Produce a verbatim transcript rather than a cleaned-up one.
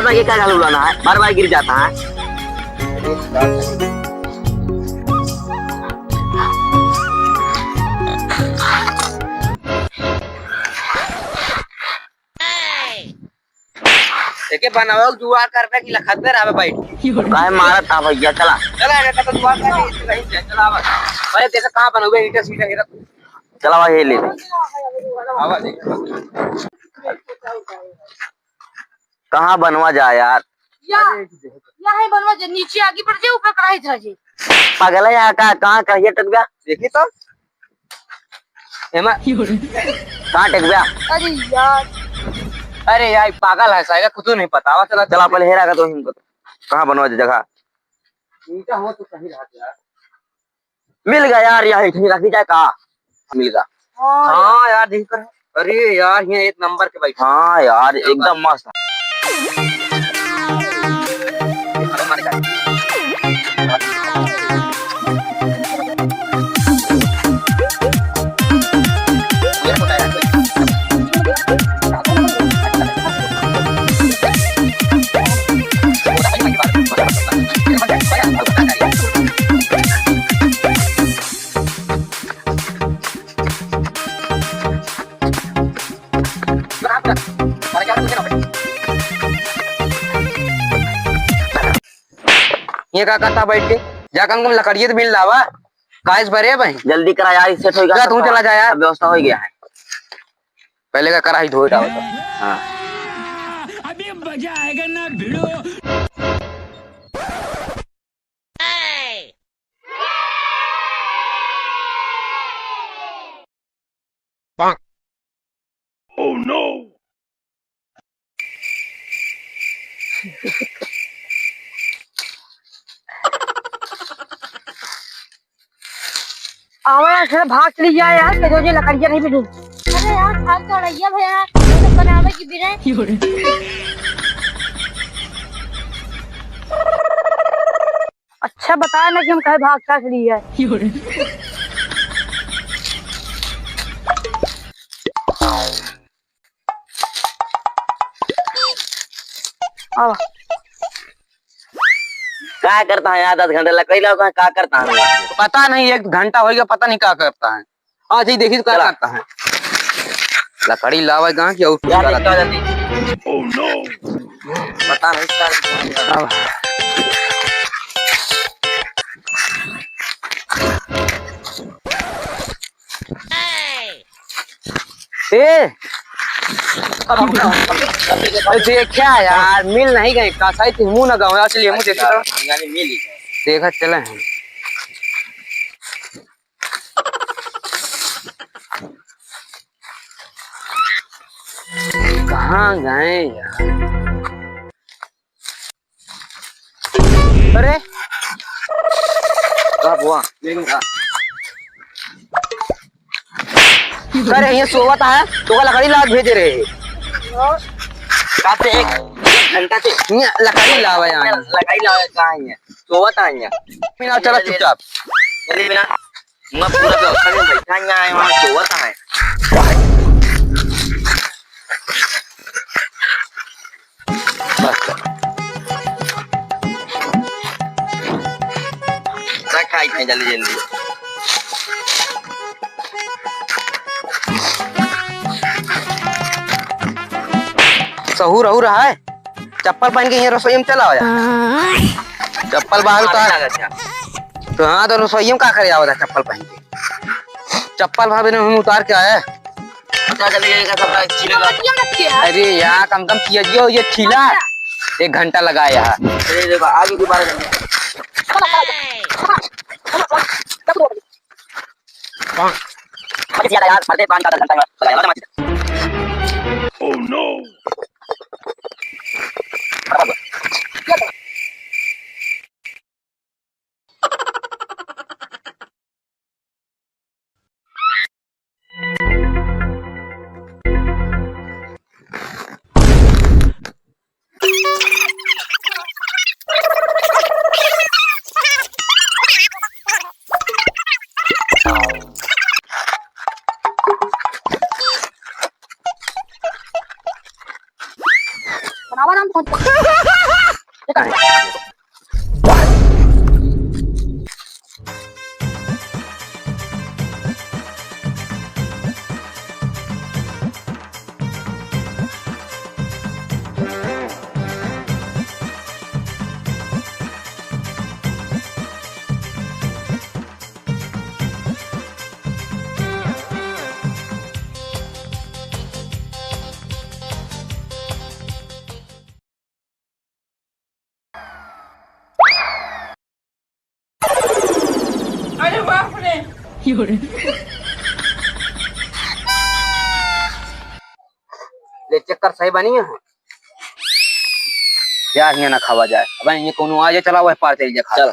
बार ये क्या गाल उड़ाना है, बार बार गिर जाता है। एके बनावे के जुगाड़ करबे कि लखत पे रहबे बैठ के। काहे मारत था भैया, चला। चला, एके तो जुगाड़ कर, चला, आवा। अरे देखा कहाँ बनौबे, ईंटा सीटा हेरा। चला भाई, ये ले ले। आवा देख। कहाँ बनवा जा यार? या, या है बनवा जा, नीचे आगे बढ़ जाए, ऊपर कढ़ाई धर जाए। पागल है यहाँ का, कहाँ कढ़ाई टक गया? देखी तो। एमा कहाँ टक गया? अरे यार। अरे यार, पागल है साला, कुछ नहीं पता। आवा, चला, चला, पहले हेरा का तो हिंग कहाँ बनवा जा जगह। ईंटा हो तो सही रहत यार। मिल गया यार, यहाँ इतनी रखी जाए का? मिल गया। हाँ। हाँ यार, देख कर। अरे यार, यहाँ एक नंबर के बैठा। हाँ यार, एकदम मस्त। ये का करता बैठ के? जा कम कम लकड़िए तो बिन लावा। काहे से भरे भाई? जल्दी करा यार, इससे तो जा, तू चला जा यार। अब व्यवस्था हो गया है। पहले का कढ़ाई धोए डाल तो। हाँ। अभी मजा आएगा ना भिड़ो। Oh no! आवा यार, घर भाग चली जाए यार, के रोजे लकड़िया नहीं मिली। अरे यार, खाल तो अड़ैया भैया, तो बनावे की बिना। अच्छा बताए ना कि हम कहे भाग का खड़ी है। आवा। का करता है यार, दस घंटे लकड़ी लाओ, का करता है? पता नहीं, एक घंटा हो गया, पता नहीं का करता है। आज ही देखी तो का चला। करता है। लकड़ी लावे कहाँ की और क्या करता है? जल्दी। Oh no! पता नहीं का करता है। अब ए! अरे, देखा यार, मिल नहीं गए, कसाई थे मुंह ना गाँव, चलिए, मुंह देखते तो। देखा चले हैं। कहाँ गए यार? अरे, का बुआ? अरे, ये सोवत है, तो का लकड़ी लावत भेजे रहे। कब से एक, एक घंटा से ये लकड़ी लावा यहाँ। लकड़ी लावा कहाँ है? सोवत है यहाँ। बिना चला चुपचाप। जल्दी बिना। मैं पूरा व्यवस्था में बैठा यहाँ है, वहाँ सोवत है। बस। रखा ही जल्दी जल्दी। सहूर अहूर है, चप्पल पहन के ये रसोई में चला आया। चप्पल बाहर उतार। तो हाँ, तो रसोई में का करे आवता चप्पल पहन के? चप्पल भाभी ने हम उतार के आया। अच्छा, चले जाएगा, सब छीलेगा। अरे यार, कम कम किया जियो, ये छीला। अच्छा। एक घंटा लगाया है। अरे देखो, आगे दोबारा करना। अरे यार, मरते पान का आधा घंटा में लगाया, मजा मत। Oh no! बनावा राम, पहुंच। ले चक्कर सही बनी है। जा हियाँ ना खावा जाए। अब ये कोनो आ जाए, चला वह पार चल जा खा। चल।